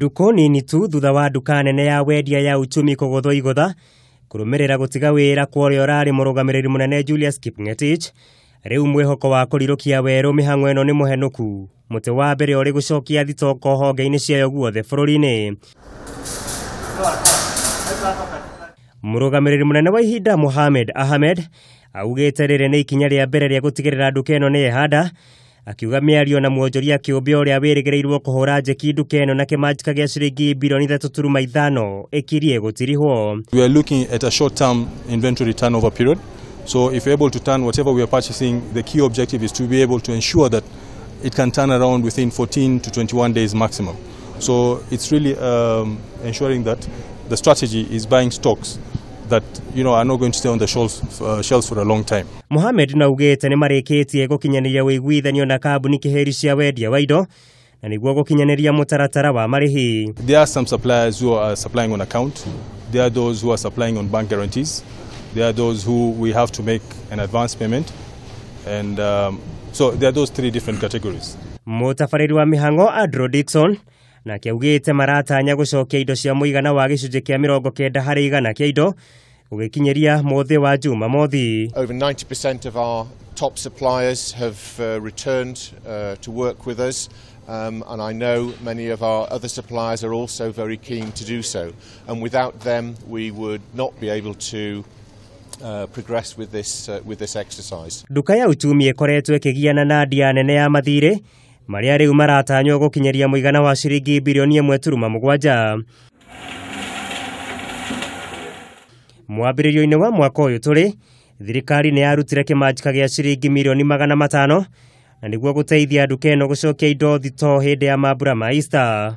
Ndukũ nini tu thutha wa nduka nene ya wendia ya uchumi kũgũthwo igũtha kũrũmĩrĩra gũtiga wĩra kwa ũrĩa ũrarĩ mũrũgamĩrĩri mũnene Julius Kipngetich, rĩu mwĩhoko wa kũrirũkia werũ mĩhang'o ĩno nĩ mũhenũku. Mũtĩ wa mbere ũrĩ gũcokia thitoko honge-inĩ ciayo guothe bũrũri-inĩ. Mũrũgamĩrĩri mũnene wa ihinda Mohamed Ahmed augĩte rĩrĩ nĩ ikinya rĩa mbere rĩa gũtigĩrĩra nduka ĩno nĩ yehanda, akiuga mĩario na mwonjoria kĩũmbe ũrĩa wĩrĩgĩrĩirwo kũhũra njeki nduka ĩno na kĩmanjĩka gĩa ciringi bilioni 3.5 ĩkirie gũtirihwo. We are looking at a short-term inventory turnover period. So if we're able to turn whatever we are purchasing, the key objective is to be able to ensure that it can turn around within 14 to 21 days maximum. So it's really ensuring that the strategy is buying stocks that are not going to stay on the shelves for a long time. Mohamed na augĩte nĩ marĩkĩtie gũkinyanĩria ũiguithanio na kambuni kĩhĩri cia wendia wa indo na nĩguo gũkinyanĩria mũtaratara wa marĩhi. There are some suppliers who are supplying on account. There are those who are supplying on bank guarantees. There are those who we have to make an advance payment. And so there are those three different categories. Mũtabarĩri wa mĩhang'o Andrew Dixon nake augĩte maratanya gũcokia indo cia mũigana wa gĩcunjĩ kĩa 90% kĩa indo gũgĩkinyĩria mũthĩ wa Jumamothi. Over 90% of our top suppliers have returned to work with us, and I know many of our other suppliers are also very keen to do so. And without them, we would not be able to progress with this exercise. Nduka ya uchumi ĩkoretwo ĩkĩgiana na ndia nene ya mathirĩ marĩa rĩu maratanywo gũkinyĩria mũigana wa ciringi bilioni 1.7. Mwambĩrĩrio-inĩ wa mwaka ũyũ tũrĩ, thirikari nĩ yarutire kĩmanjĩka gĩa ciringi milioni 500 na nĩguo gũteithia nduka ĩno gũcokia indo thito hĩndĩ ya mambura ma Easter.